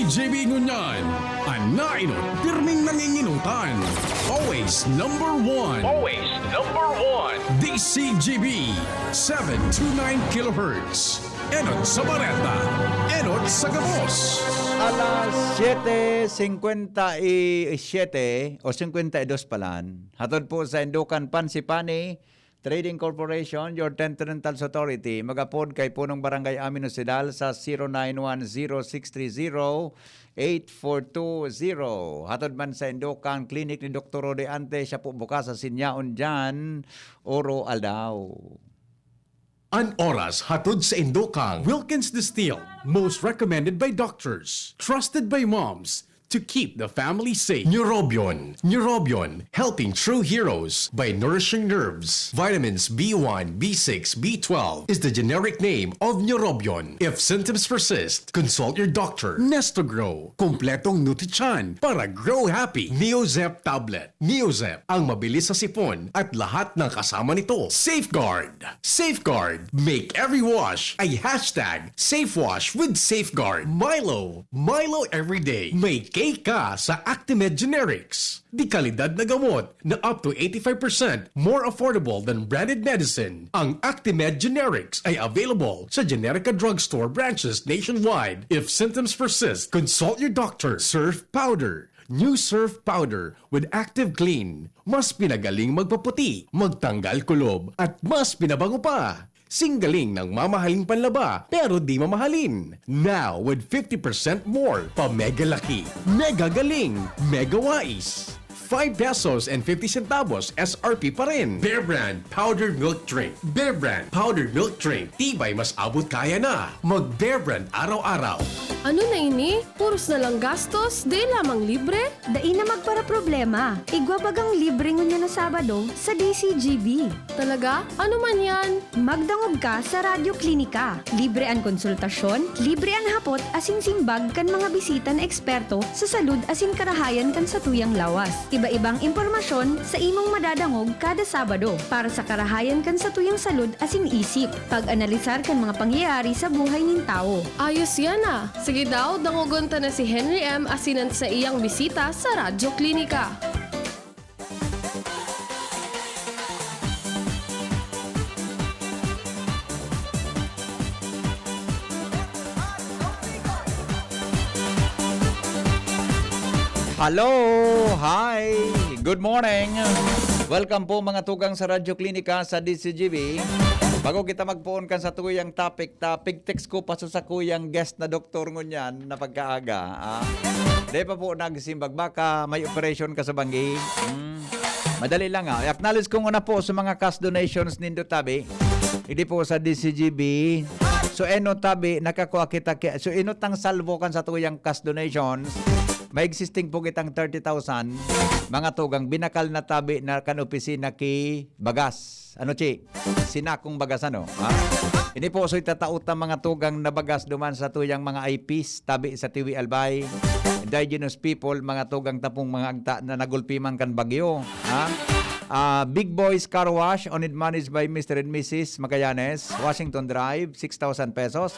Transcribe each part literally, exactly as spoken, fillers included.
J B ngunyan, an nainot, pirming nanginginutan. Always number one. Always number one. D C G B, seven two nine kilohertz. Enot sa bareta, enot sa gabos. Alas siyete singkwenta y siyete o singkwenta y dos palan. Hatod po sa Indukan Pansipani Trading Corporation, your Ten Rentals Authority. Mag-apod kay Punong Barangay Amin Osidal sa zero nine one zero six three zero eight four two zero. Hatod man sa Indukan Clinic ni Doktor Rode Ante, siya po bukas sa sinyaon dyan, Oro Aldaw. An oras hatod sa Indokang Wilkins Distilled, most recommended by doctors, trusted by moms, to keep the family safe. Neurobion, Neurobion, helping true heroes by nourishing nerves. Vitamins B one, B six, B twelve is the generic name of Neurobion. If symptoms persist, consult your doctor. Nestogrow, kompletong nutrichan para grow happy. Neozep tablet. Neozep, ang mabilis sa sipon at lahat ng kasama nito. Safeguard. Safeguard. Make every wash a hashtag safe wash with Safeguard. Milo. Milo everyday. May K ka sa Actimed Generics. Di kalidad na gamot na up to eighty-five percent more affordable than branded medicine. Ang Actimed Generics ay available sa Generica Drugstore branches nationwide. If symptoms persist, consult your doctor. Surf Powder. New Surf Powder with Active Clean. Mas pinagaling magpaputi, magtanggal kulob, at mas pinabango pa. Singgaling ng mamahaling panlaba, pero di mamahalin. Now, with fifty percent more, pa mega laki, mega galing, mega wais. Five pesos and fifty centavos S R P pa rin. Bear Brand Powdered Milk Drink. Bear Brand Powdered Milk Drink. Tibay mas abot kaya na. Mag Bear Brand araw-araw. Ano na ini? Puros na lang gastos, di lamang libre? Dai na magparaproblema. Igwa bagang libre ngunyan na Sabado sa D C G B. Talaga? Ano man yan? Magdangog ka sa Radyo Klinika. Libre an konsultasyon, libre an hapot asin simbag kan mga bisita na eksperto sa salud asin karahayan kan satuyang lawas. Iba-ibang impormasyon sa imong madadangog kada Sabado para sa karahayan kan satuyang salud asin isip. Pag-analisar kan mga pangyayari sa buhay nin tawo. Ayos yan ah! Sige daw, dangogon ta na si Henry M asin an saiyang bisita sa Radyo Klinika. Hello! Hi! Good morning! Welcome po mga tugang sa Radyo Klinika sa D C G B. Bago kita magpoon kan satuyang topic, ta pig-text ko pa sa sakuyang guest na doktor ngunyan na pagkaaga. Ah. Di pa po nagsimbag, baka may operation ka sa banggi. Hmm. Madali lang ah. I-acknowledge ko muna po sa mga cash donations nindo tabi. Hindi po sa D C G B. So eno tabi, nakakua kita ki-, so eno tang salvo kan satuyang cash donations. May existing po kitang thirty thousand. Mga tugang binakal na tabi na kan opisina ki Bagas. Ano, Chi? Sinakong Bagas, ano? Ha? Ini po, so itatao ta mga tugang na bagas duman sa tuyang mga I Ps, tabi sa Tiwi Albay, indigenous people, mga tugang tapong mga agta na nagulpi man kan bagyo. Ha? Ah, Big Boys Car Wash, owned managed by Mister and Missus Magallanes, Washington Drive, six thousand pesos.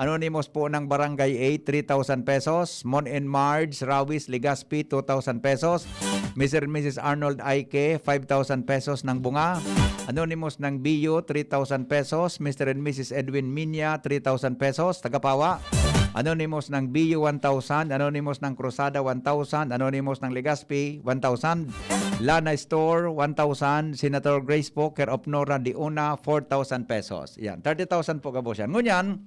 Anonymous po ng Barangay eight, three thousand pesos. Mon and Marge, Rawis, Legazpi, two thousand pesos. Mister and Missus Arnold Aike, five thousand pesos ng bunga. Anonymous ng Bio, three thousand pesos. Mister and Missus Edwin Minya, three thousand pesos. Tagapawa. Anonymous ng Bio, one thousand. Anonymous ng Cruzada, one thousand. Anonymous ng Legazpi, one thousand. Lana Store, one thousand. Senator Grace po, care of Nora Diuna, four thousand pesos. Yan, thirty thousand po gabos yan. Ngunyan,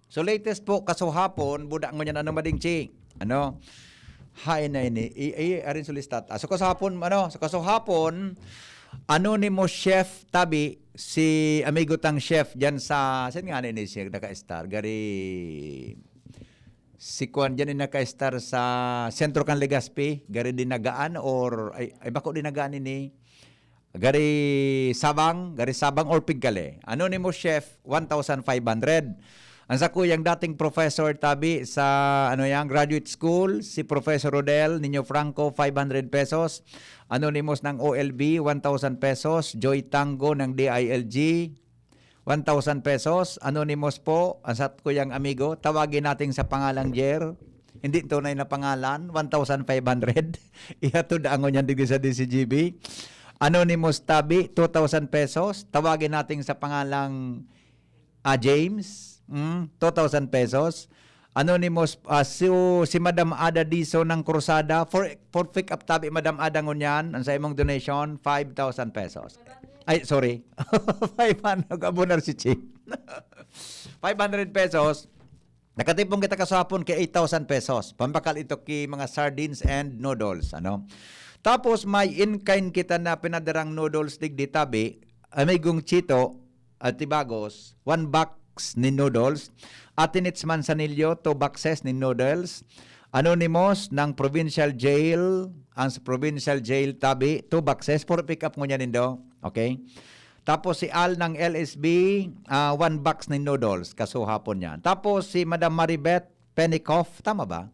so latest po, kasuhapon, buda ngunyan ano mading chi? Ano? Hain na ini. I, i, arin sulistat. Ah, so kasuhapon, ano? So kasuhapon, anonymous chef tabi, si amigo tang chef dyan sa, saan nga ni siya naka-star? Gari, si Kwan dyan yung naka-star sa Sentro kan Legazpi, gari Dinagaan or, ay, ay bako Dinagaan ini. Gari Sabang, gari Sabang or Pigkale. Anonymous chef, one thousand five hundred. Ang sakuyang dating professor tabi sa, ano yan, graduate school, si Professor Rodel Niño Franco, five hundred pesos. Anonymous ng O L B, one thousand pesos. Joy Tango ng D I L G, one thousand pesos. Anonymous po, ang sakuyang amigo, tawagin natin sa pangalang Jer. Hindi tunay na pangalan, one thousand five hundred. Ihatod ang ngunyan digdi sa D C G B. Anonymous Tabi, two thousand pesos. Tawagin natin sa pangalang, ah, James, mm, two thousand pesos. Anonymous, ah, si, si Madam Ada Dizon ng Cruzada, for, for pick up tabi, Madam Ada ngunyan, ang sa imong donation, five thousand pesos. Ay, sorry. Five hundred, abonar si Chief. Five hundred pesos. Nakatipon kita kasapon kay eight thousand pesos. Pambakal ito ki mga sardines and noodles, ano? Tapos may in-kind kita na pinadarang noodles digdi tabi, Amigong Chito, at Tibagos, one box ni noodles. Atinits Manzanillo, two boxes ni noodles. Anonymous ng Provincial Jail, ang sa Provincial Jail tabi, two boxes, for pick up ngunyan nindo. Okay? Tapos si Al ng L S B, ah, one box ni noodles, kasuhapon niyan. Tapos si Madam Maribeth Penikoff, tama ba?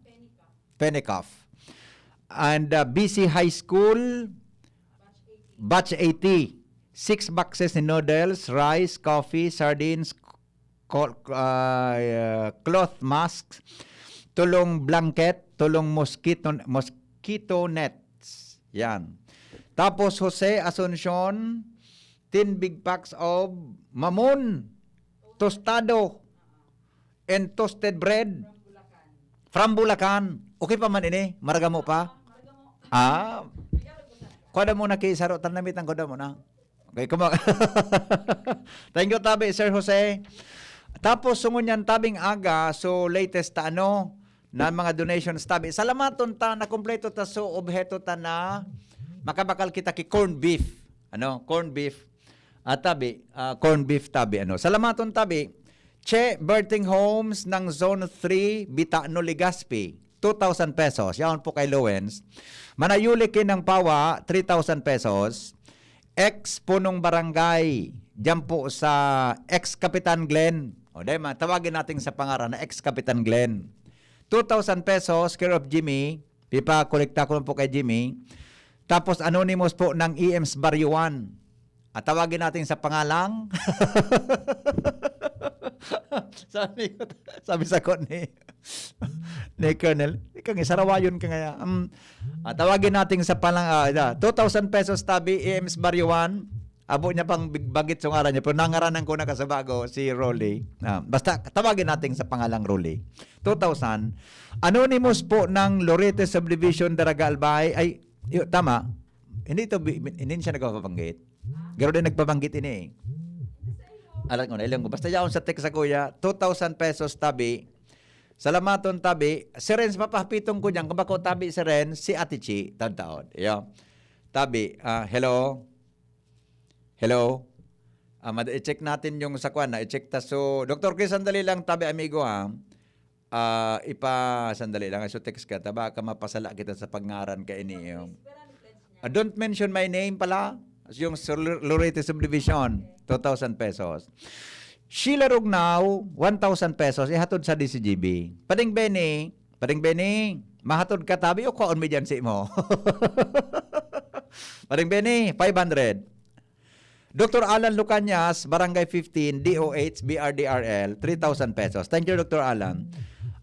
Penikoff. And, ah, B C High School, Batch eighty. Six boxes ni noodles, rice, coffee, sardines, co-, ah, cloth masks, tulong blanket, tulong mosquito, mosquito nets. Yan. Tapos Jose Asuncion, ten big packs of mamon, tostado, and toasted bread from Bulacan. Okay pa man ini? Maragamo pa? Ah, kuha mo na ki Saro, tanamitan ko daw mo na. Okay, come on. Thank you, tabi, Sir Jose. Tapos, sungon yan, tabing aga, so latest ta, ano, na mga donations, tabi. Salamaton ta, nakumpleto ta, so obheto ta na makabakal kita ki corned beef. Ano, corned beef. At tabi, ah, corned beef, tabi, ano. Salamaton, tabi. Che Birthing Homes ng Zone three, Bitano, Legazpi, two thousand pesos. Yaon po kay Lowens. Manayuli Kinang Pawa, three thousand pesos. Ex Punong Barangay, diyan po sa ex Kapitan Glenn. O, dahil ma-, tawagin natin sa pangaran na ex Kapitan Glenn. Two thousand pesos, care of Jimmy. Pipakolekta ko lang po kay Jimmy. Tapos anonymous po ng E M's Baryo one. At tawagin natin sa pangalang sabi ko, sabi sa ko ni, ni Colonel, "Ikaw nga, sarawayon ka ngaya." Um, ah, tawagin natin sa palang, ah, da, two thousand pesos tabi, E M's Baryo one. Abo niya pang big-, bagit sa ngaran niya, pero nangaranan ko na kasabago, si Rolly. Ah, basta, tawagin natin sa pangalang Rolly. Two thousand. Anonymous po ng Lorete Subdivision, Daraga, Albay. Ay, yo, tama. Hindi to, bi-, hindi siya nagpapabanggit. Garo din nagpabanggit ini eh. Alam ko na, ilang ko. Basta yaon sa text sa kuya, two thousand pesos tabi. Salamaton tabi. Si Renz, papahapitong ko dyan. Kung bako tabi si Renz, si Ate Chi, taon-taon. Iyo. Tabi, ah, hello? Hello? Ah, mad-, i-check natin yung sa kwan na. I-check ta. So, Doctor Chris, sandali lang, tabi amigo ha. Ah, ipa-, sandali lang. So, text ka ta. Baka mapasala kita sa pagngaran ka ini. Yung, ah, don't mention my name pala. Yung sa Lor-, Lorete Subdivision, two thousand pesos. Sheila Rugnaw, one thousand pesos, ihatod sa D C G B. Pading Benny, Pading Benny, mahatod ka tabi o kwaon mi dyan si mo? Pading Benny, five hundred. Doctor Alan Lucanyas, Barangay fifteen, D O H, B R D R L, three thousand pesos. Thank you, Doctor Alan.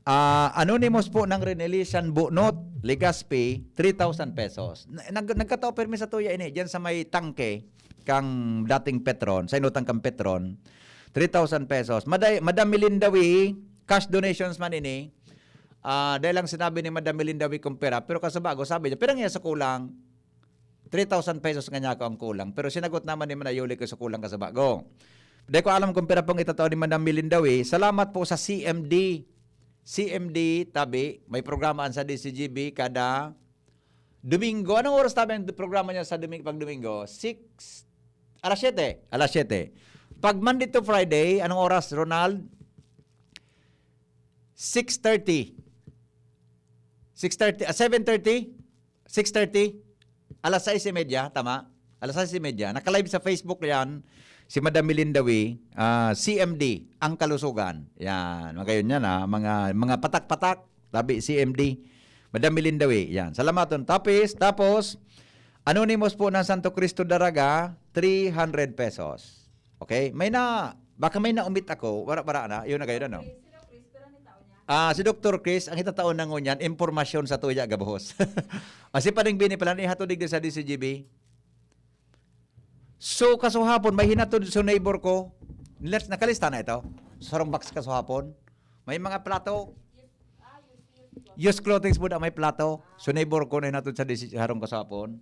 Ah, anonymous po ng Renelisan Bunot, Legazpi, three thousand pesos. Na-, nag-, nagkatao permi sa tuya ini, dyan sa may tangke, kang dating Petron, sa inutang kang Petron, three thousand pesos. Maday-, Madam Melinda Wee, cash donations man ini. Ah, dahil lang sinabi ni Madam Melinda Wee kung pera, pero kasabago, sabi niya, "Pirang iya sa kulang?" Three thousand pesos nga niya ako ang kulang. Pero sinagot naman ni Manayuli ko sa kulang kasabago. Di ko alam kung pira pong itatao ni Madam Melinda Wee. Salamat po sa C M D. C M D, tabi, may programa an sa D C G B kada Domingo. Anong oras tabi ang programa niya sa Domingo, pag Domingo? Six, alas siyete. Alas siyete. Pag Monday to Friday, anong oras, Ronald? Six thirty. Six thirty, ah, seven thirty? Six thirty? Alas sais y media, tama? Alas sais y media. Naka-live sa Facebook yan, si Madam Melinda Wee, ah, C M D, ang kalusugan. Yan, magayon yan ha. Mga, mga patak-patak, tabi C M D. Madam Melinda Wee, yan. Salamaton. Tapis, tapos, anonymous po ng Santo Cristo Daraga, three hundred pesos. Okay? May na, baka may naumit ako, wala, wala na. Yun na kayo na, no? Ah, si Doktor Chris, ang itatao na ngunyan, impormasyon sa tuya gabos. Asi pa ning bini pala, ihatod digdi sa D C G B. So, kasuhapon, may hinatod sa neighbor ko. Let's, nakalista na ito. Sarong box kasuhapon. May mga plato. Used clothing po na may plato. So, neighbor ko na hinatod sa D C G B harong kasuhapon.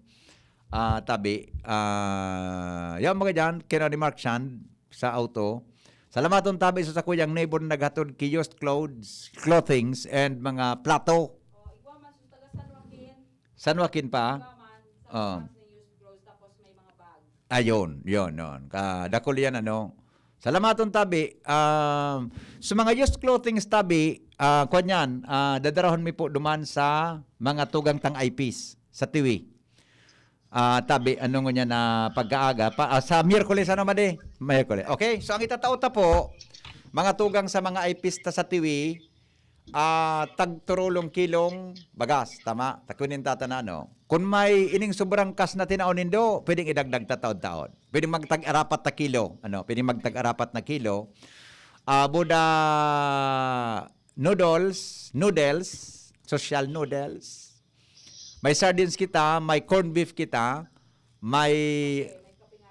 Ah, tabi. Ah, yan mga dyan, kina ni Mark Shand sa auto. Salamaton tabi sa sakuyang neighbor na naghatod ki used clothes, clothings and mga plato. Oh, igwa man sa taga San Joaquin. San Joaquin pa? Igwa man, sa Oh. Mas na used clothes, tapos may mga bag. Ayun, yun, yun. Kadakul yan, ano. Salamaton tabi. Um, sa mga used clothings tabi, ah, kwan yan, ah, dadarahon mi po duman sa mga tugang tang I Ps sa Tiwi. Ah, tabi, ano ngunyan na pagkaaga? Pa, ah, sa Miyerkules, ano, Madi? Miyerkules. Okay, so ang itatao ta po, mga tugang sa mga I Ps ta sa Tiwi, ah, tagturulong kilong bagas, tama? Takunin tata na, ano? Kung may ining sobrang kas na tinao nindo, pwedeng idagdag ta taod-taod. Pwedeng magtag-arapat ta kilo, ano? Pwedeng magtag-arapat na kilo. Ah, buda noodles, noodles, social noodles. May sardines kita, may corned beef kita, may,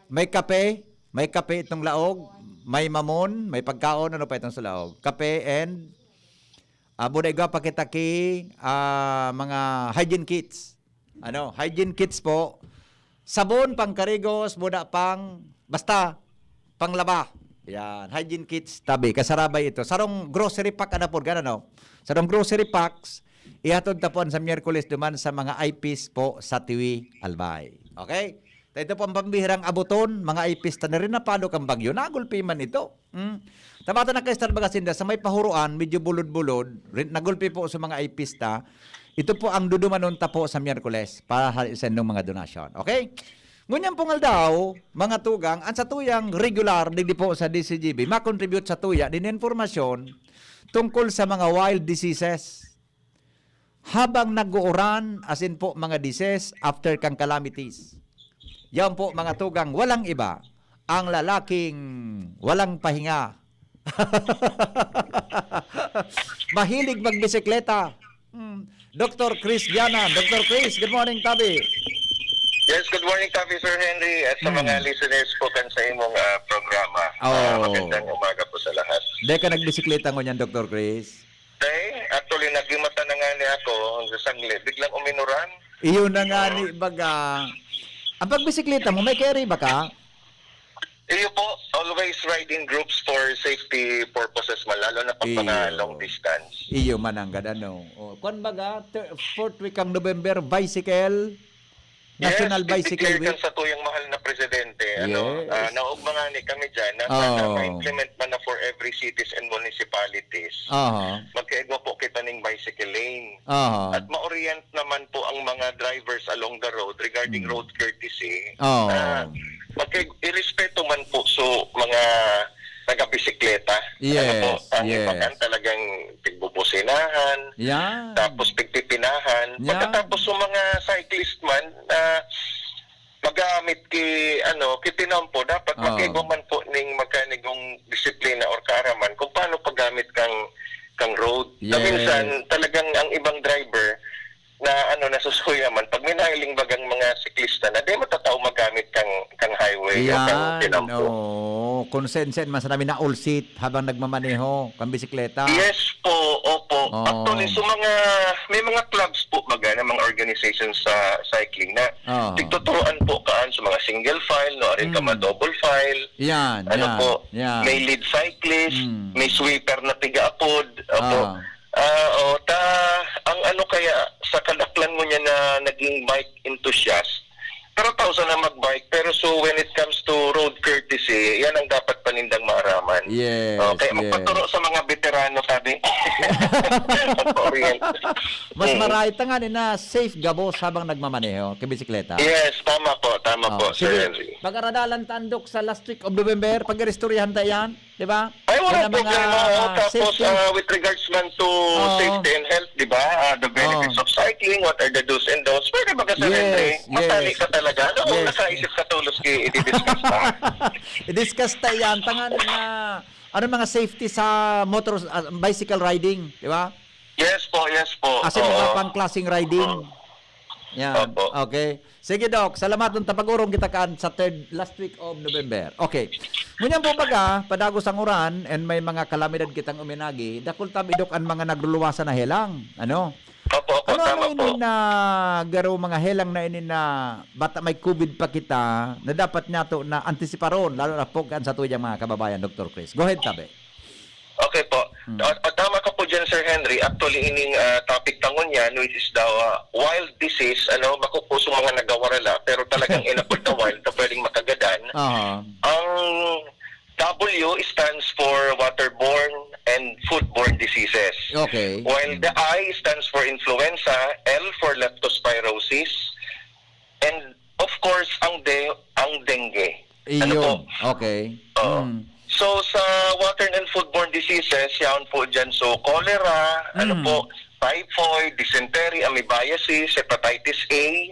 may kape, may kape itong laog, may mamon, may pagkaon, ano pa itong sa laog? Kape and, ah, buda igwa pa kita ki, ah, mga hygiene kits. Ano, hygiene kits po. Sabon, pangkarigos, buda pang, basta, panglaba. Yan, hygiene kits, tabi. Kasarabay ito. Sarong grocery pack, ano po, gana, no? Sarong grocery packs, ihatod ta po sa Miyerkules duman sa mga I Ps po sa Tiwi, Albay. Okay? Ta ito po ang pambihirang abuton, mga I Ps ta na rin napalo kang bagyo. Nagulpi man ito. Hmm? Tabata na kay Starbaga Sinda, sa may pahuruan, medyo bulod-bulod, rin, nagulpi po sa mga I Ps ta. Ito po ang dudumanon ta po sa Miyerkules para sa isendong mga donasyon. Okay? Ngunyan pong aldaw, mga tugang, ang satuyang regular digdi po sa D C G B, makontribute sa tuya din informasyon tungkol sa mga wild diseases habang nag-uuran, asin po mga disease after kang calamities. Yan po, mga tugang, walang iba, ang lalaking walang pahinga. Mahilig magbisikleta. Hmm. Doktor Chris Diana. Doktor Chris, good morning, tabi. Yes, good morning, Tabi Sir Henry, at sa Hmm. mga listeners po kan sa imong, ah, programa. Oh. Ah, magandang umaga po sa lahat. Di ka nagbisikleta ngunyan, Doktor Chris? Day, actually, nagimata na nga ni ako sa sangli. Biglang uminuran. Iyo na nga Oo. ni baga. Ang pagbisikleta mo, may carry ba ka? Iyo po, always ride in groups for safety purposes man, lalo na pag mga Iyo. long distance. Iyo, mananggad, ano. O, kwan baga, ter-, fourth week kang November, bicycle, National Yes, Bicycle fifty-fifth Week. kan sa tuyang mahal na presidente. Ano, Yes. ah, naugma nga ni kami dyan na sana Oo. ma-implement man na for every cities and municipalities. Aha. Magkaigwa po kita ning bicycle lane. Aha. At ma-orient naman po ang mga drivers along the road regarding Hmm. road courtesy. Oo. Ah, magka-, irespeto man po so mga taga-bisikleta. Ano po, Yes, ang iba yes. kan talagang pigbubusinahan, Yan. tapos pigpipinahan. Yan. Pagkatapos sa mga cyclist man, ah, magamit ki, ano, ki tinampo, dapat Oo. magkaiba man po ning magkanigong disiplina or kaaraman kung paano paggamit kang, kang road. Na Yes. minsan, talagang ang ibang driver na, ano, nasusuya man, pag may nahiling bagang mga siklista na di matatao magamit kang, kang highway o kang Yan, tinampo. oo. Kung sen-sen man sa namin naulsit habang nagmamaneho kang bisikleta. Yes po, opo. Oo. Actually, sa mga, may mga clubs po baga na mga organizations sa cycling na Oo. tigtuturoan po kaan sa mga single file, no, arin ka Mm. ma-double file. Yan, Ano yan, po, yan. may lead cyclist, Mm. may sweeper na tiga-apod. Opo. Ah. Ah, oh, ta, ang ano kaya, sa kadaklan mo niya na naging bike enthusiast, pero tao sana mag-bike, pero so when it comes to road courtesy, yan ang dapat panindang maaraman. Yes, Okay, yes. magpaturo sa mga veterano, sabi. Ang Oriental. Mas Mm. maray ta nga ni na safe gabos habang nagmamaneho, kay bisikleta. Yes, tama po, tama Oh, po, Sir sige. Henry. Pag-aradalan tandok sa last week of November, pag-iristoryahan ta yan, di ba? Ay, walang Yan ang mga problema. Oh, tapos, safety. ah, with regards man to Oo. safety and health, di ba? Ah, the benefits Oo. of cycling, what are the do's and don'ts? Pwede ba ka, Sir Yes, Henry? Matali yes. ka talaga. Ano, Yes. nakaisip ka tulos ki, i-discuss pa? I-discuss ta yan. Tangan na Ano mga safety sa motor, ah, bicycle riding, di ba? Yes po, yes po. Kasi may mga Oo. pangklaseng riding. Oo. Yan. Opo. Okay. Sige, Doc. Salamat. Nung tapag-orong kita kaan sa third, last week of November. Okay. Ngunyan po baga, padagos ang uran and may mga kalamidad kitang uminagi, dakul tabi, Doc, ang mga nagluluwasan na helang. Ano? Opo, opo, Ano, ano tama ini po. na garo mga helang na ini na bata may covid pa kita na dapat niyato na antisiparon, lalo na po kan sa tuyang mga kababayan, Doktor Chris? Go ahead, tabi. Okay po. Hmm. Ah, ah, tama ka po dyan, Sir Henry. Actually, ining, ah, topic ta ngunyan, which is the, ah, wild disease, ano, bako po sa mga nagawarala, pero talagang inapod na wild na pwedeng makagadan. Aha. Ang W stands for waterborne and foodborne diseases. Okay. While the I stands for influenza, L for leptospirosis, and of course, ang de-, ang dengue. Ano po? Iyon. Okay. Oo. Mm. So, sa water and foodborne diseases, yaon po dyan. So, cholera, ano Mm. po, typhoid, dysentery, amoebiasis, hepatitis A,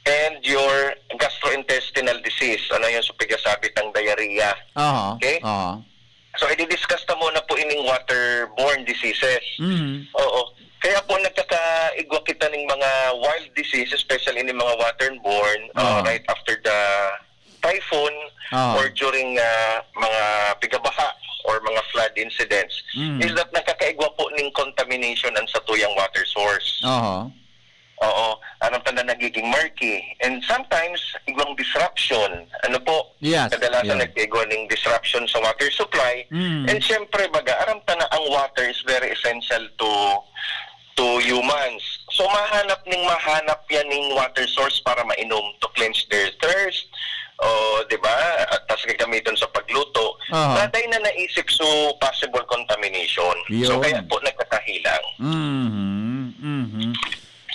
and your gastrointestinal disease. Ano yung sa pigasabit ng diarrhea? Aha. Okay? Aha. So, i-discuss ta muna po ining waterborne diseases. Mhm. Oo. Kaya po nagkakaigwa kita ning mga wild disease, especially ining mga waterborne, uh, Oo. right after the typhoon Oo. or during, ah, mga pigabaha or mga flood incidents, Mhm. is that nagkakaigwa po ning contamination ang satuyang water source. Aha. Oo, aram ta na nagiging murky. And sometimes, igwang disruption. Ano po? Yes, Kadalasan yeah. nagkaigwa ning disruption sa water supply. Mm. And syempre, baga, aram ta na ang water is very essential to to humans. So, mahanap ning mahanap yan ning water source para mainom to quench their thirst. O, di ba? At tas gagamiton sa pagluto. Aha. Naday na naisip so possible contamination. So, Yun. kaya po nagkakahilang. Mhm, mhm.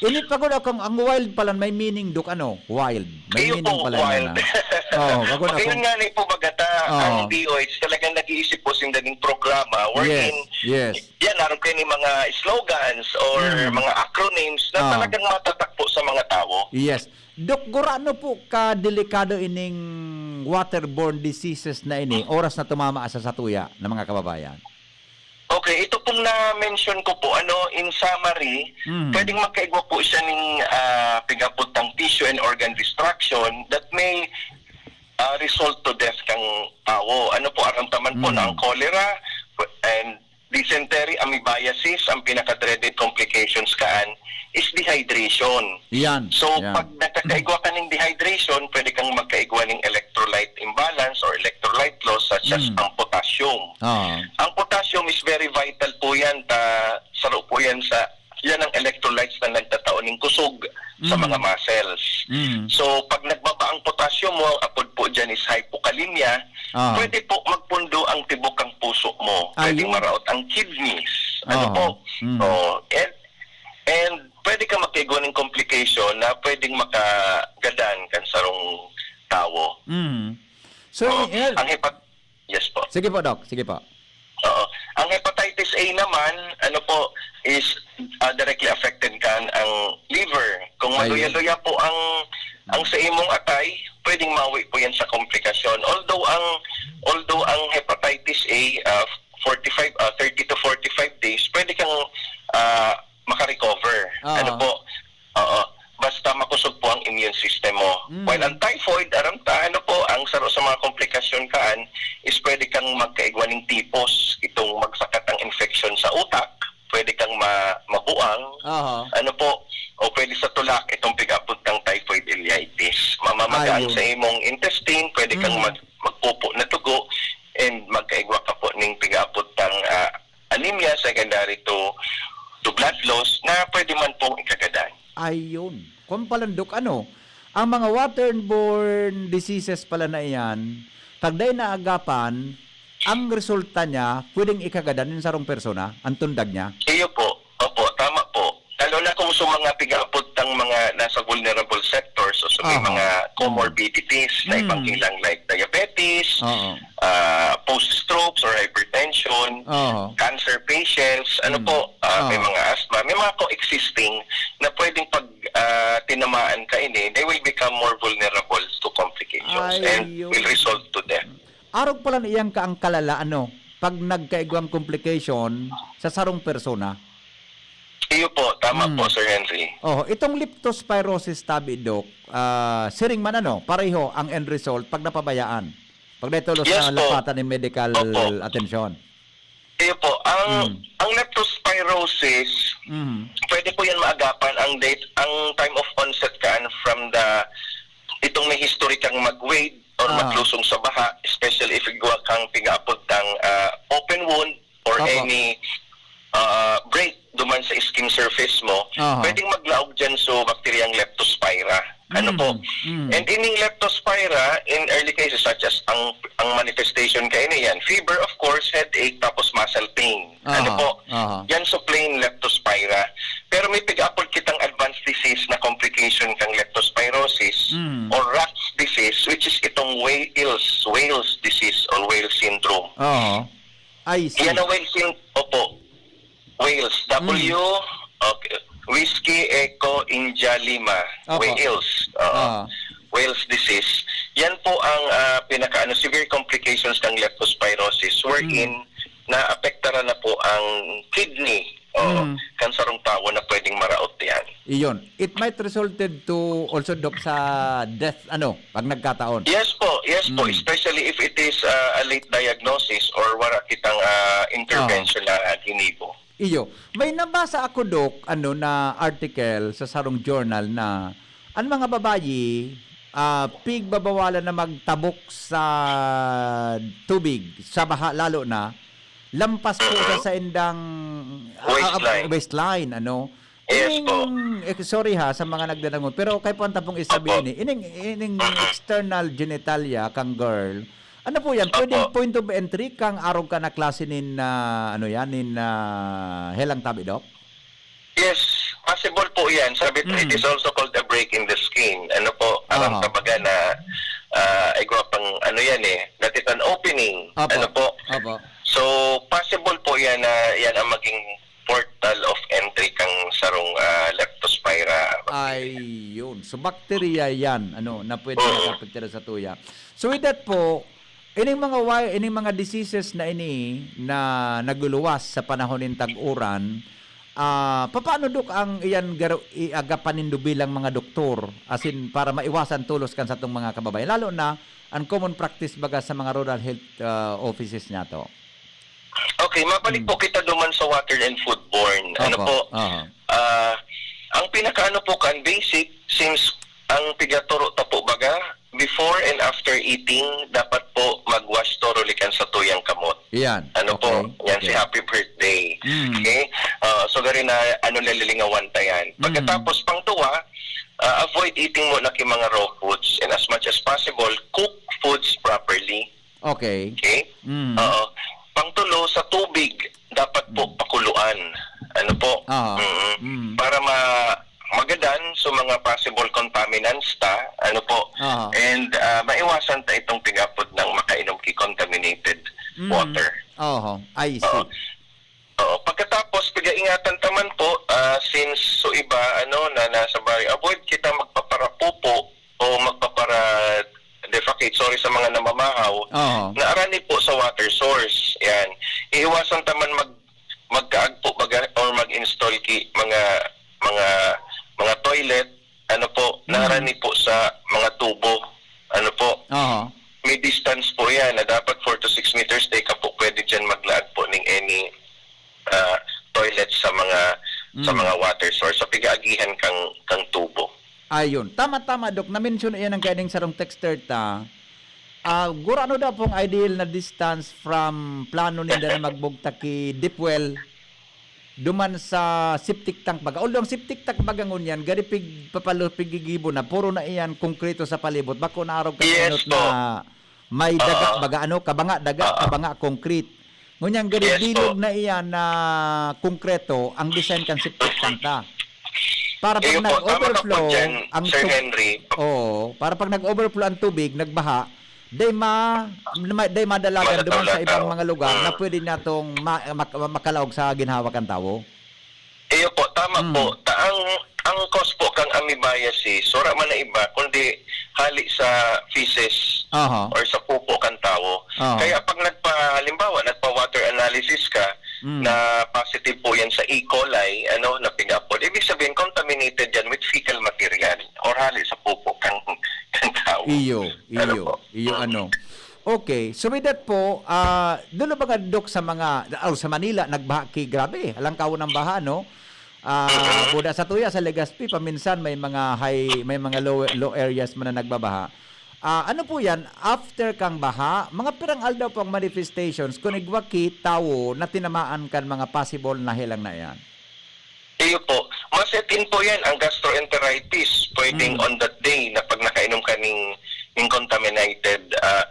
Ini pa gud akong, ang wild pala may meaning, Dok, ano? Wild. May Iyo meaning po, pala wild. yan, ah. Oo, kagod Okay, ako. yun nga ni po, baga ta, Oo. ang D O H talagang nag-iisip po sing naging programa wherein Yes, yes. yan, aron kayo ni mga slogans or Mm. mga acronyms na Oo. talagang matatak po sa mga tawo. Yes. Dok, gurano po ka delikado ining waterborne diseases na ini, oras na tumama sa satuya ng mga kababayan? Okay, ito pong na-mention ko po, ano, in summary, Mhm. pwedeng magkaigwa po siya ning, ah, pigapot ng tissue and organ destruction that may, ah, result to death kang tawo. Ano po, aram ta man po na ang Mhm. cholera and dysentery, amoebiasis, ang pinaka-dreaded complications kaan is dehydration. Yan, So, yan. pag nagkakaigwa ka ng dehydration, pwede kang magkaigwa ng electrolyte imbalance or electrolyte loss such as Mm. ang potassium. Ah. Ang potassium is very vital po yan. Ta, saro po yan sa, yan ang electrolytes na nagtatao ng kusog sa Mm. mga muscles. Mm. So, pag nagbaba ang potassium mo, apod po dyan is hypokalemia, Ah. pwede po magpundo ang tibok ang puso mo. Pwede Ayun. maraot ang kidneys. Ano Ah. po? Mm. Oh, and, and pwede ka magkaigwa ng complication na pwedeng makagadan kan sarong tawo. Mm. So, Oo. eh, Ang hepat-, yes po. Sige po, Doc. Sige po. Oo. Ang hepatitis A naman, ano po, is, ah, directly affected kan ang liver. Kung Ayun. maluya-luya po ang, ang sa imong atay, pwedeng mawi po yan sa komplikasyon. Although ang, although ang hepatitis A, ah, forty-five, ah, thirty to forty-five days, pwede kang, ah, makarecover. Oo. Ano po? Oo. Basta makusog po ang immune system mo. Mm. While ang typhoid, aram ta, ano po, ang saro sa mga komplikasyon kaan is pwede kang magkaigwa ng tipos, itong magsakat ang infection sa utak, pwede kang ma-, mabuang, Aha. ano po, o pwede sa tulak, itong pigapot ng typhoid ileitis. Mamamaga ang Ayun. sa imong intestine, pwede kang Mm. mag-, magpupo na dugo, and magkaigwa ka po ning pigapot ng, ah, anemia secondary to, to blood loss na pwede man pong ikagadan. Ayun. Kung palandok, ano, ang mga waterborne diseases pala na iyan, pag dai naagapan, ang resulta niya, pwedeng ikagadan nin sarong persona, ang tundag niya? Iyo po. Opo, tama po. Lalo na kung sa mga pigapot ng mga nasa vulnerable sectors o sa may Aha. mga comorbidities na Mm. ibang ilang like diabetes, Oo. ah, post-strokes or hypertension, Oo. cancer patients, ano Mm. po, ah, may Oo. mga asthma, may mga coexisting na pwedeng pag, ah, tinamaan ka ini, they will become more vulnerable to complications and Ayun. will result to death. Arog pala na iyang ka ang kalala, ano? pag nagkaigwang complication sa sarong persona. Iyo po, tama Mm. po, Sir Henry. Oh, itong leptospirosis tabi, Doc, ah, siring man ano, pareho ang end result pag napabayaan. Pag naitulos Yes na po. lapatan ng medical Opo. atensyon. Iyo po, ang, Mm. ang leptospirosis, Mhm. pwede po yan maagapan. Ang date, ang time of onset kaan from the, itong may history kang mag-wade or Ah. maglusong sa baha, especially if igwa kang pigaapod tang, ah, open wound or Opo. any, ah, break duman sa skin surface mo, Aha. pwedeng maglaog dyan so bakteryang Leptospira. Ano Mm, po? mm. And ining Leptospira, in early cases, such as ang, ang manifestation kaini yan, fever, of course, headache, tapos muscle pain. Ano Aha, po? aha. Yan so plain Leptospira. Pero may pigaapod kitang advanced disease na complication kang leptospirosis Mm. or Rux disease, which is itong Wales, Wales disease or Wales syndrome. Aha. I see. Yan ang Wales syndrome. Opo. Wales. Mm. W, okay. Whiskey Echo India Lima. Opo. Wales. Oo. Ah. Wales disease. Yan po ang, ah, pinaka-ano, severe complications ng leptospirosis wherein Mm. naapektaran na po ang kidney. Oo. Mm. Kan sarong tawo na pwedeng maraot yan. Iyon. It might resulted to also, Doc, sa death, ano, pag nagkataon. Yes po, yes po. Mm. Especially if it is, ah, a late diagnosis or wala kitang, ah, intervention Ah. na ginibo. Iyo. May nabasa ako, Doc, ano, na article sa sarong journal na an mga babayi, ah, pigbabawalan na magtabok sa tubig, sa baha lalo na, lampas po sa Mm-mm. saindang, ah, ah, Waistline. waistline, ano. Yes Ining, po. eh, sorry ha, sa mga nagdadangog, pero kaya po ang tapong isabi Opo. ini, ining, ining Mm-mm. external genitalia kang girl, ano po yan? Pwedeng Opo. point of entry kang arog ka na klase nin, ah, ano yan, nin, ah, helang tabi, Doc? Yes, possible po yan. Sabi po, it Mm. is also called a break in the skin. Ano po, aram Aha. ka baga na, ah, igwa pang ano yan eh, that is an opening. Opo. Ano po? Opo. So, possible po yan na yan ang maging portal of entry kang sarong, ah, Leptospira bacteria. Ayun. So, bakterya yan, ano, na pwede Oo. makaapektar sa tuya. So, with that po, ining mga wi-, ining mga diseases na ini na nagluluwas sa panahon nin tag-uran, ah, papaano, Dok, ang iyan garo-, iagapan nindo bilang mga doktor? As in, para maiwasan tolos kan satong mga kababayan. Lalo na, ang common practice baga sa mga rural health, ah, offices niyato. Okay, mabalik Hmm. po kita duman sa water and foodborne. Ano Opo. po? Aha. Ah, ang pinakaano po kan basic, since ang pigaturo ta po baga, before and after eating, dapat po mag-wash thoroughly kan satuyang kamot. Iyan. Ano po? Okay. Yan si Okay. Happy Birthday. Mm. Okay? Ah, so, gari na, ano, lililingawan ta yan. Mm. Pagkatapos, pangtuwa, ah, avoid eating muna ki mga raw foods. And as much as possible, cook foods properly. Okay. Okay? Mm. Oo. Pangtulo, sa tubig, dapat po Mm. pakuluan. Ano po? Aha. Mm-mm. Mm. Para ma-, magadan sa mga possible contaminants ta, ano po? Aha. And, ah, maiwasan ta itong pigapod ng makainom ki contaminated Mm. water. Oho. I see. Oo. Oo. Pagkatapos, pigaingatan ta man po, ah, since so iba, ano, na nasa baryo, avoid kita magpaparapupo o magpapara-defecate, sorry, sa mga namamahaw, Oo. na arani po sa water source. Yan. Iiwasan ta man mag-, magkaagpo baga or mag-install ki mga, mga, mga toilet, ano po, na Mm. arani po sa mga tubo. Ano po? Oo. May distance po yan na dapat four to six meters, di ka po pwede dyan maglaag po ning any, ah, toilet sa mga, sa Mm. mga water source. Sa pigaagihan kang, kang tubo. Ayun. Tama, tama, Dok. Na-mention iyan ang kaining sarong texter ta. Ah, gurano daw pong ideal na distance from plano ninda na magbugtak ki deep well duman sa septic tank baga? Although ang septic tank baga ngunyan, gari pig-, papalo-, pigigibo na, puro na iyan konkreto sa palibot. Bako na arog ka Yes minot po. na may daga Oo. baga, ano, kabanga daga, Oo. kabanga concrete. Ngunyan, gari Yes bilog po. na iyan na konkreto ang design kan septic tank ta. Para pag Iyo po, tama ka po nag-overflow dyan, ang Sir tub-, Henry. Oo, para pag nag-overflow ang tubig, nagbaha, day ma-, ma-, day madalagan duman sa Madadalagan. ibang mga lugar na Mm. pwede natong ma-, mak-, makalaog sa ginhawa kan tawo. Iyo po, tama Mm. po. Ta-, ang, ang cause po kang amoebiasis, wala man na iba, kundi hali sa feces Aha. or sa pupo kan tawo. Aha. Kaya pag nagpa-, halimbawa, nagpa-water nag-analysis ka Mm. na positive po yan sa E. coli, ano, na pig-apod. Ibig sabihin, contaminated yan with fecal material or hali sa pupo kang, kang tao. Iyo, Ano iyo, po? iyo Mm. ano. Okay, so with that po, ah, dulo ba nga, Dok, sa mga, oh, sa Manila, nagbaha ki, grabe, alangkaw ng baha, no? Ah, Mm. buda sa tuya, sa Legazpi, paminsan may mga high, may mga low, low areas man na nagbabaha. Ah, ano po yan? After kang baha, mga pirang aldaw po ang manifestations kung igwa ki tawo na tinamaan kan mga possible na helang na yan? Iyo po. Maset in po yan ang gastroenteritis. Pwedeng Mm. on that day na pag nakainom ka ning, ning contaminated, ah,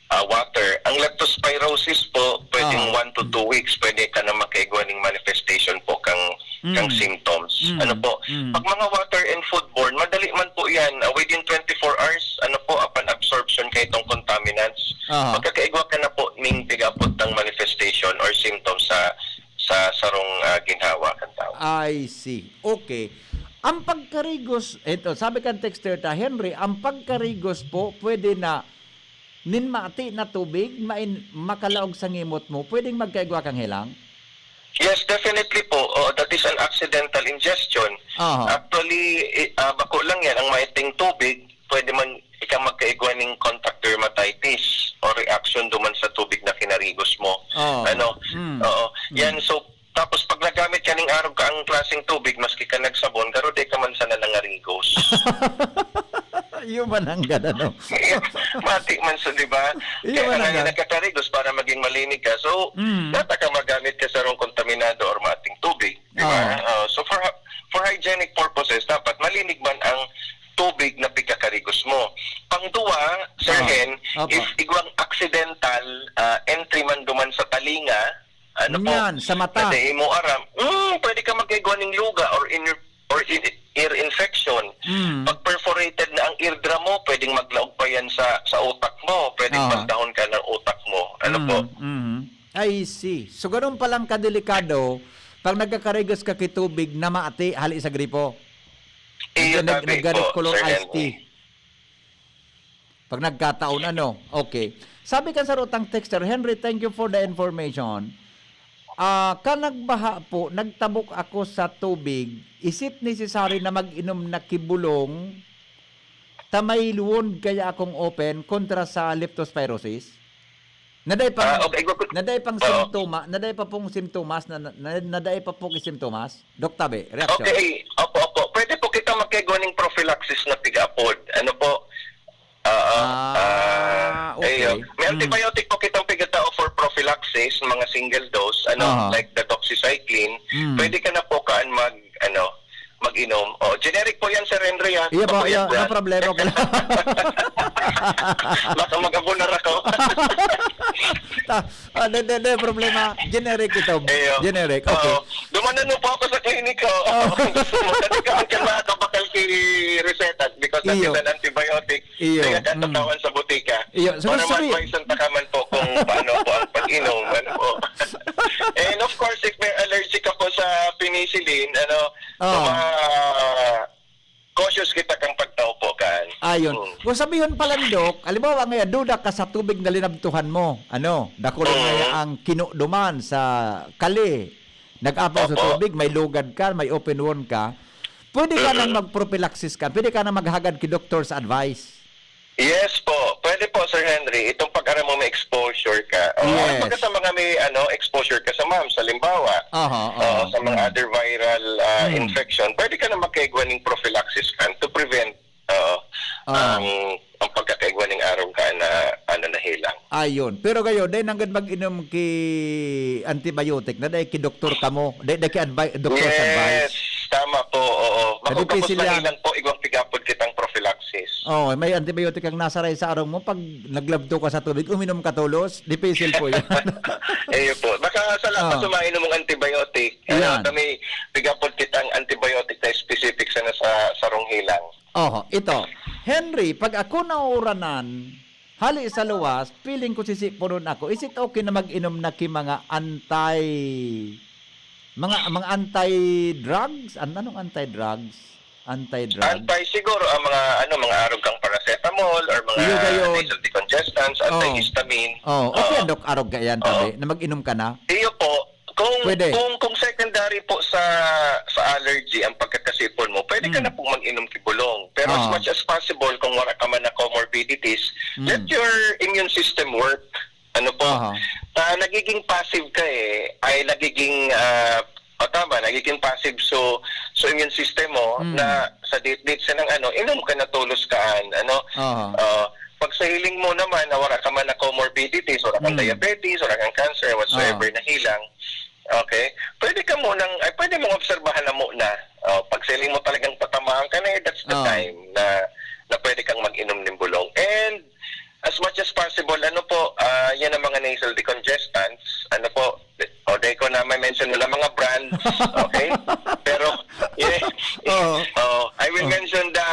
ah, water. Ang leptospirosis po, pwedeng Aha. one to two weeks, pwede ka na makaigwa ning manifestation po kang, kang Mm. symptoms. Mm. Ano po? Mm. Pag mga water and foodborne, madali man po yan. Ah, within twenty-four hours, ano po, upon absorption kay itong contaminants, Aha. magkakaigwa ka na po ning pig-apod tang manifestation or symptoms sa, sa sarong, ah, ginhawa kan tao. I see. Okay. Ang pagkarigos, eto, sabi kan texter ta, "Henry, ang pagkarigos po, pwede na nin mati na tubig, main-, makalaog sa ngimot mo, pwedeng magkaigwa kang helang?" Yes, definitely po. Oo, that is an accidental ingestion. Aha. Actually, i-, ah, bako lang yan. Ang maiting tubig, pwede man ika magkaigwa ning contact dermatitis o reaction duman sa tubig na kinarigos mo. Oo. Ano? Mm. Oo. Mm. Yan, so, tapos pag nagamit ka ning arog ka ang klaseng tubig, maski ka nagsabon, garo di ka man sana nangarigos. Iyo man ang gada, no? Mati man sa, di ba? Iyo Kaya man ka ang nga gada. nagkakarigos para maging malinig ka. So, Mm. dapat ka magamit ka sa rong kontaminado or mating tubig, di ba? Oo. Oo, so, for hy-, for hygienic purposes, dapat malinig man ang tubig na pigkakarigos mo. Pangduwa, Sir Oo. Hen, Opo. if igwang accidental, ah, entry man duman sa talinga, ano po, Yan, sa mata. na di mo aram, mm, pwede ka magkaigwa ning luga or in-, or in-, ear infection. Mm. Pag perforated na ang eardrum mo, pwedeng maglaog pa yan sa, sa utak mo. Pwedeng Aha. pagdahon ka ng utak mo. Ano po? Mm, mm. I see. So, ganun palang kadelikado pag nagkakarigos ka ki tubig na maati hali sa gripo. Iyo, Nag-, nag-, tabi naggarit po, kulong Sir iced tea. Henry. Pag nagkataon, ano? Okay. Sabi kan sarutang texter, "Henry, thank you for the information. Ah, kan nagbaha po, nagtabok ako sa tubig. Is it necessary na mag-inom na ki bulong? Ta may wound kaya akong open kontra sa leptospirosis?" Naday pang, Ah, okay, good. naday pang Oo. simptoma, naday pa pong simptomas, na, na, naday pa pong simptomas? Doc Tabe, reaksyon. Okay. Opo, opo. Pwede po kita magkaigwa ning prophylaxis na pig-apod. Ano po? Oo. Ah, Ah, okay. ayun. May Mm. antibiotic po kitang pigtao for prophylaxis, mga single dose, ano, Aha. like the doxycycline. Mm. Pwede ka na po kaan mag, ano, mag-inom. Oh, generic po yan, Sir Henry, ha? Iya po, Bako yan, iya, no brand. problema, okay lang. Baka mag-abonar ako. Ta-, ah, di, di, di, problema. Generic ito. Iyo. Generic, okay. Oo. Dumanan mo po ako sa kliniko. Oo. Gusto mo, kasi ka man kalma ka, bakal ki reseta because Iyo. of an antibiotic. Iyo. Kaya Mm. katatawan sa butika. Iyo. So, Para gusto mi- ma-advise-an ta ka man po kung paano po ang pag-inom, ano po. And of course, if may allergic ka po sa penicillin, ano, so Oo. ma-, cautious kita kang pagtao po kan. Ayun. Mm. Kung sabihon pala, Doc, halimbawa nga, duda ka sa tubig na linabtuhan mo, ano, dakul Mm. nga ang kino duman sa kali, nag-apaw sa Opo. tubig, may lugad ka, may open wound ka, pwede ka nang Mm-mm. magprophylaxis ka, pwede ka nang maghagad ki doktor sa advice. Yes po. Pwede po, Sir Henry. Itong pag-aram mo may exposure ka. O, Yes. kumbaga sa mga may, ano, exposure ka sa mumps, halimbawa. Aha, Oo, aha. sa mga Mm. other viral, ah, Mm. infection, pwede ka na magkaigwa ning prophylaxis kan to prevent, oo, Ah. ang, ang pagkakaigwa ning arog ka na, ano, na helang. Ayun. Pero kayo, dai nanggad mag-inom ki antibiotic, na dai ki doktor kamo, dai, dai ki advi-, doktor sa advice. Yes, tama po, oo. Bako Nadipisil tapos yan. mahilang po, igwang pigapod kitang prophylaxis. Oh, may antibiotic ang nasaray sa arog mo, pag naglabto ka sa tubig, uminom ka tolos, dipisil po yan. Iyo po. Baka sa lapas Ah. sumainom mong antibiotic, ano, Yan. kami, pigapod kitang antibiotic na specific sana sa sarong helang. Oho, ito. Henry, pag ako nauranan, hali sa luwas, feeling ko sisiponon ako. Is it okay na mag-inom na ki mga anti-, mga, mga anti-drugs? An-, anong anti-drugs? Anti-drug? Anti siguro ang mga, ano, mga arog kang paracetamol. paracetamol or mga Iyo gayon. Nasal decongestants, Oh. Antihistamine. Oh, okay Oo. yan, Doc. Arog ka yan, Oo. tabi, na mag-inom ka na. Iyo po, kung, Pwede. kung, kung secondary po sa, sa allergy ang pagkakasipon mo, pwede ka Mm. na pong mag-inom ki bulong. Pero as Ah. much as possible, kung wala ka man na comorbidities, Mm. let your immune system work. Ano po? Aha. Ah, nagiging passive ka eh. Ay, nagiging, ah, o tama, nagiging passive. So, so immune system mo Mm. na sa date-date sa nang ano, inom ka na tolos kaan, ano? Aha. Ah, pag sa hiling mo naman na wala ka man na comorbidities, wala kang Mm. diabetes, wala kang cancer, whatsoever Aha. na hilang, okay? Pwede ka munang, ay, pwede mong obserbahan na muna. Oh, pag sa hiling mo talagang tatamaan ka na, eh, that's the Ah. time na, na pwede kang mag-inom ng bulong. And as much as possible, ano po, ah, yan ang mga nasal decongestants, ano po, o, di ko na ma-mention na mga brands, okay? Pero, yeah, Oo. oh, I will Oh. mention the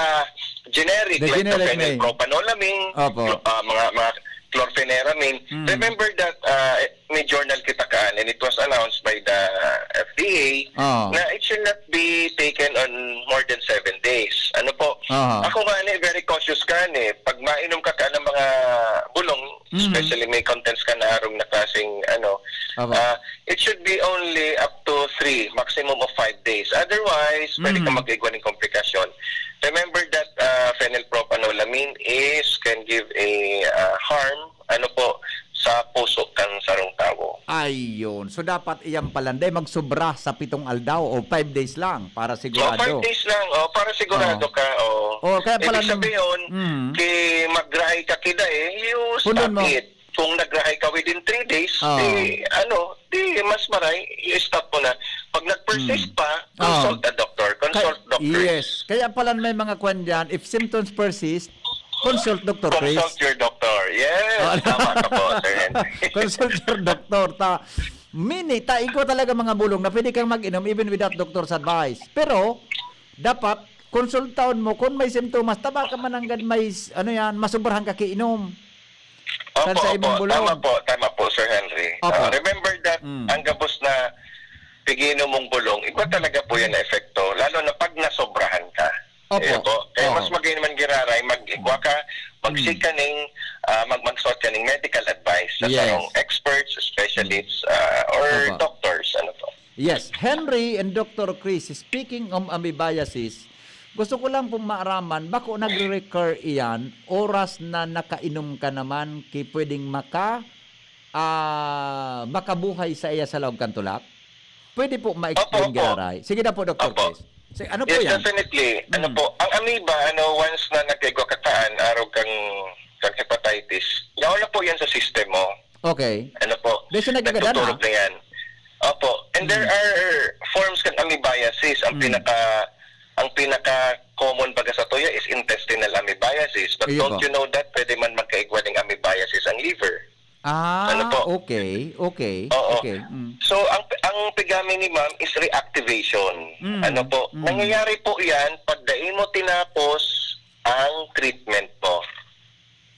generic, The like generic the may. phenylpropanolamine, Opo. clo-, ah, mga, mga chlorpheneramine. Mm. Remember that, ah, may journal kita kaan, and it was announced by the F D A Oo. na it should not be taken on more than seven days. Ano po? Aha. Ako nga ni, very cautious ka ni. Pag mainom ka ka ng mga bulong, Mhm. especially may contents ka na arog na klaseng, ano, Opo. ah, it should be only up to three, maximum of five days. Otherwise, pwede ka Mhm. mag-igwa ng komplikasyon. Remember that, ah, phenylpropanolamine is can give a, ah, harm, ano po, sa puso kan sarong tawo. Ayun. So, dapat iyan pala, hindi magsobra sa pitong aldaw o five days lang para Oh, sigurado. five days lang, oh, para sigurado Oo. ka, oh. Oh, kaya pala Ibig nung sabihin, Mm. ki magrahay ka kida eh, you Hundon stop mo. it. Kung nagrahay ka within three days, Oo. di, ano, di mas maray, i-stop mo na. Pag nag-persist Mm. pa, Oo. consult a doctor. Ka-, Consult doctors. yes. Kaya pala may mga kwan dyan, if symptoms persist, consult Doctor Chris. Consult your doctor. Yes, Oh. tama ka po, Sir Henry. Consult your doctor. Ta, mini, ta, igwa talaga mga bulong na pwede kang mag-inom even without doctor's advice. Pero, dapat, konsultahon mo kung may simptomas, taba ka man nanggad may, ano yan, masobrahan ka kiinom. Kan Opo, sa imong opo. bulong. Tama po, tama po, Sir Henry. Opo. Ah, remember that Mm. ang gabos na piginom mong bulong, iba talaga po yan na epekto, lalo na pag nasobrahan ka. Opo. Ayan po. Kaya Oo. mas maging man giraray, mag-igwa ka, mag-seek Mm. ka ning, ah, mag-, mag-sought ka ning medical advice sa Yes. sarong experts, specialists, ah, or Opo. doctors, ano po. Yes, Henry and Doctor Chris, speaking of amoebiasis, gusto ko lang pong maaraman, bako nagre-recur iyan, oras na nakainom ka naman, ki pwedeng maka-, ah, makabuhay sa iya sa laog kan tulak? Pwede po ma-explain Opo, opo. giraray. Sige na po, Doctor Opo. Chris. Si-, ano po Yes, yan? definitely. Ano Mm. po, ang amoeba, ano, once na nagkaigwa kataan, arog kang, kang hepatitis, yaon na po yan sa system mo. Okay. Ano po, Di siya nagagadan, nagtutulog ah. na yan. Opo. And there Mm. are forms kan amoebiasis. Ang Mm. pinaka, ang pinaka common baga sa tuya is intestinal amoebiasis. But Iyo don't po. you know that pwede man magkaigwa ng amoebiasis ang liver? Ah, Ano po? okay, okay, Oo. okay, mm. So, ang, ang pigami ni ma'am is reactivation. Mm, Ano po? mm. Nangyayari po yan pag dai mo tinapos ang treatment mo.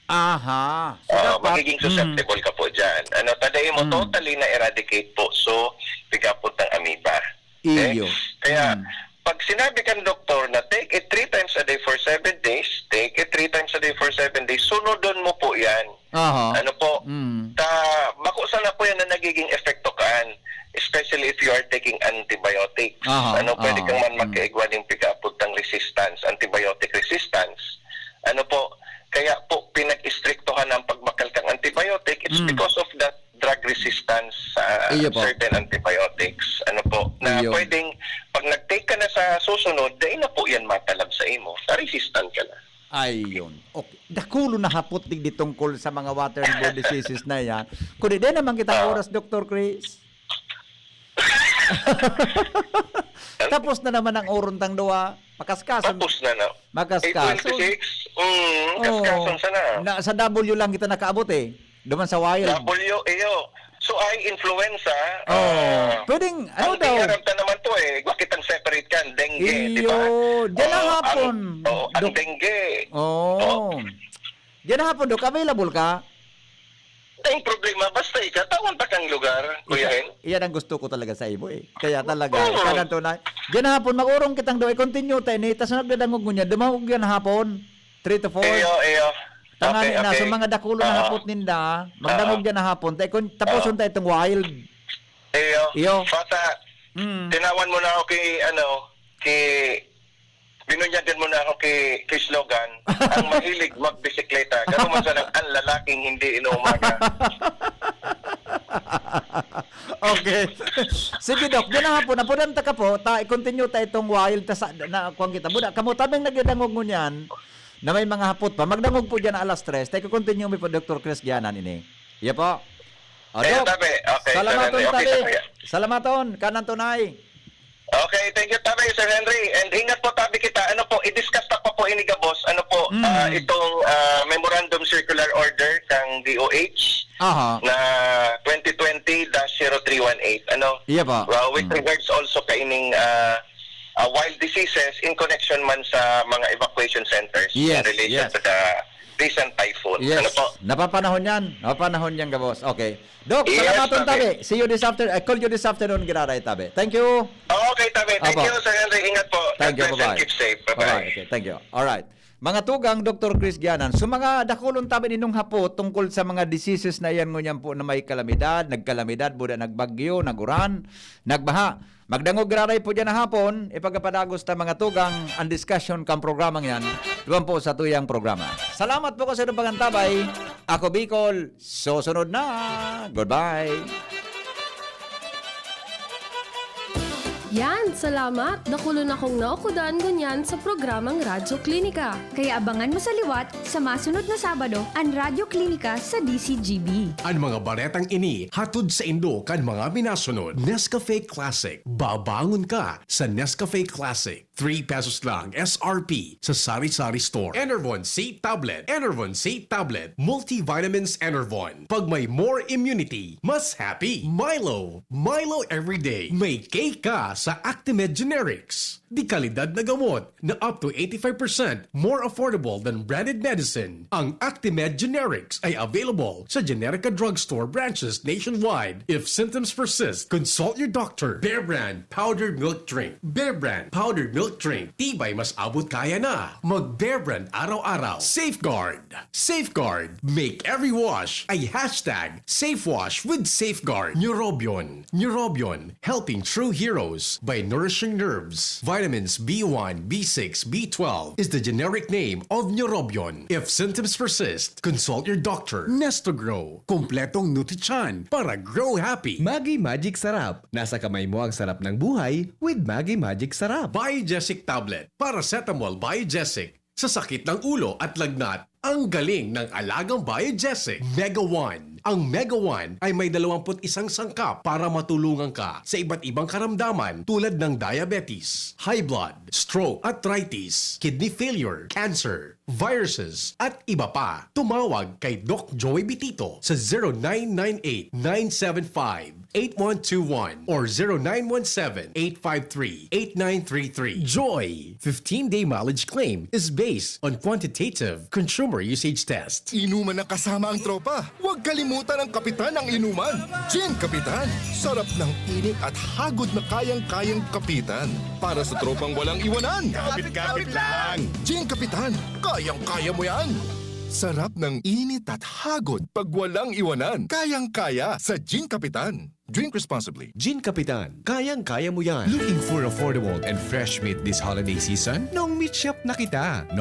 Aha. So, Oo, dapat, magiging mm. susceptible ka po dyan. Ano, ta dai mo Mm. totally na-eradicate po. So, pigapot ng amoeba. Okay? Iyo. Kaya, Mm. pag sinabi kan doktor na take it three times a day for seven days, take it three times a day for seven days, sunodon mo po yan. Aha. Ano po? Mm. Ta, bako sana po yan na nagiging epekto kaan, especially if you are taking antibiotics. Aha, Ano, pwede aha, kang man mm. magkaigwa ng pigapod ng resistance, antibiotic resistance. Ano po? Kaya po, pinag-istriktuhan ang pagbakal kang antibiotic, it's Mm. because of that drug resistance sa Iyo po. certain antibiotics. Ano po? Na Iyo. pwedeng, pag nag-take ka na sa susunod, dai na po yan matalab sa imo. Na-resistant ka na. Ayun. Okay. Dakulo na hapot digdi tungkol sa mga waterborne diseases na yan. Kundi di naman kitang Ah. oras, Doktor Chris. Tapos na naman ang oron tang duwa. Makaskason. Tapos na na. Makaskason. Eight twenty-six? Mm, Oo. kaskason sana. Na, sa W lang kita nakaabot eh. Duman sa wild. W, iyo. So, ay influenza. Oh, ah, pwedeng, ano ang daw? Di aram ta naman to eh. Bakit ang separate kan? Dengue, di ba? Iyo. Diyan na Oh, hapon, ang, oh, ang Dok. dengue. Oh. Oh. Diyan na hapon, Dok. Available ka? Ang problema, basta ika, tawan ta kang lugar, Kuya Isa, Hen. iyan ang gusto ko talaga sa imo eh. Kaya talaga, Oo. ikaw ang tunay. Diyan na hapon, mag-urong kitang doon. I-continue tayo ni, tas nagdadangog mo niya, dumangog yan hapon. three to four. Iyo, iyo. Tangani Okay, na, so okay. mga dakulon na Oo. hapot ninda, magdangog Oo. dyan na hapon. Tay kun, taposon Oo. ta itong wild. Iyo. Iyo. Bata, Mm. tinawan mo na ako kay, ano, kay, binunyagan mo na ako kay, kay slogan, ang mahilig magbisikleta. Garo man sana ang lalaking hindi inuumaga. Okay. Sige, Doc. Diyan na nga po. Napunan ta ka po. Ta, i-continue ta itong wild ta sa, na, kuwan kita. Buda, kamo tabing nagdadangog ngunyan na may mga hapot pa. Magdangog po dyan alas tres. Ta, i-continue mi po, Doktor Chris Gianan, ini. Iya po. O, Ayan, Doc. tabi. Okay, Salamaton, Sir Henry. Okay, tabi. Sir Henry. Salamaton. Kanan tunay. Okay, thank you, tabi, Sir Henry. And ingat po, tabi kita. Ano po, i-discuss ta pa po ini gabos. Ano po, Mm. ah, itong, ah, memorandum circular order kang D O H Aha. na twenty twenty dash zero three one eight. Ano? Iya po. Well, with Mm. regards also kaining, ah, ah, wild diseases in connection man sa mga evacuation centers Yes, in relation yes. to the recent typhoon. Yes. Ano po? Napapanahon yan. Napapanahon yan, gabos. Okay. Doc, Yes, salamat tabi. tabi. See you this after-, I call you this afternoon, giraray, tabi. Thank you. Okay, tabi. Thank Apo. you, Sir Henry. Ingat po. Thank you. God bless and Bye-bye. keep safe. Bye-bye. Bye-bye. Okay, thank you. All right. Mga tugang, Doktor Chris Gianan. So, mga dakulon tabi ninong hapo tungkol sa mga diseases na iyan ngunyan po na may kalamidad, nagkalamidad, buda nagbagyo, naguran, nagbaha. Magdangog giraray po dyan na hapon, ipagapadagos ta mga tugang ang discussion kang programang yan. Duman po sa tuyang programa. Salamat po kasi ng pangantabay. Ako Bicol, susunod na. Goodbye. Yan, salamat. Dakulon akong naukudan ngunyan sa programang Radyo Klinika. Kaya abangan mo sa liwat sa masunod na Sabado an Radyo Klinika sa D C G B. An mga baretang ini hatod saindo kan mga minasunod. Nescafe Classic. Babangon ka sa Nescafe Classic. Three pesos lang S R P sa sari-sari store. Enervon C tablet. Enervon C tablet. Multivitamins Enervon. Pag may more immunity, mas happy. Milo. Milo everyday. May cake ka sa Actimed Generics. Dekalidad na gamot na up to eighty-five percent more affordable than branded medicine. Ang Actimed Generics ay available sa Generica Drugstore branches nationwide. If symptoms persist, consult your doctor. Bear Brand Powdered Milk Drink. Bear Brand Powdered Milk Drink. Tibay mas abot kaya na. Mag Bear Brand araw-araw. Safeguard. Safeguard. Make every wash a hashtag safe wash with Safeguard. Neurobion. Neurobion. Helping true heroes by nourishing nerves. Vitamins B one, B six, B twelve is the generic name of Neurobion. If symptoms persist, consult your doctor. Nestogrow, kompletong nutri-chan para grow happy. Maggi Magic Sarap. Nasa kamay mo ang sarap ng buhay with Maggi Magic Sarap. Biogesic Tablet, Paracetamol Biogesic. Sa sakit ng ulo at lagnat, ang galing ng alagang Biogesic. Mega One. Ang Mega One ay may dalawampu't isang sangkap para matulungan ka sa iba't ibang karamdaman tulad ng diabetes, high blood, stroke, arthritis, kidney failure, cancer, viruses, at iba pa. Tumawag kay Doc Joey Bitito sa zero nine nine eight, nine seven five, eight one two one or zero nine one seven, eight five three, eight nine three three. Joy, fifteen-day mileage claim is based on quantitative consumer usage test. Inuman na kasama ang tropa. Huwag kalimutan ang kapitan ng inuman. Gin Kapitan. Sarap ng init at hagod na kayang-kayang kapitan. Para sa tropang walang iwanan. Kapit-kapit lang. Gin Kapitan. Kayang-kaya mo yan. Sarap ng init at hagod pag walang iwanan. Kayang-kaya sa Gin Kapitan. Drink responsibly. Gin Kapitan, kayang-kaya mo yan. Looking for affordable and fresh meat this holiday season? Nong Meat Shop na kita. Nong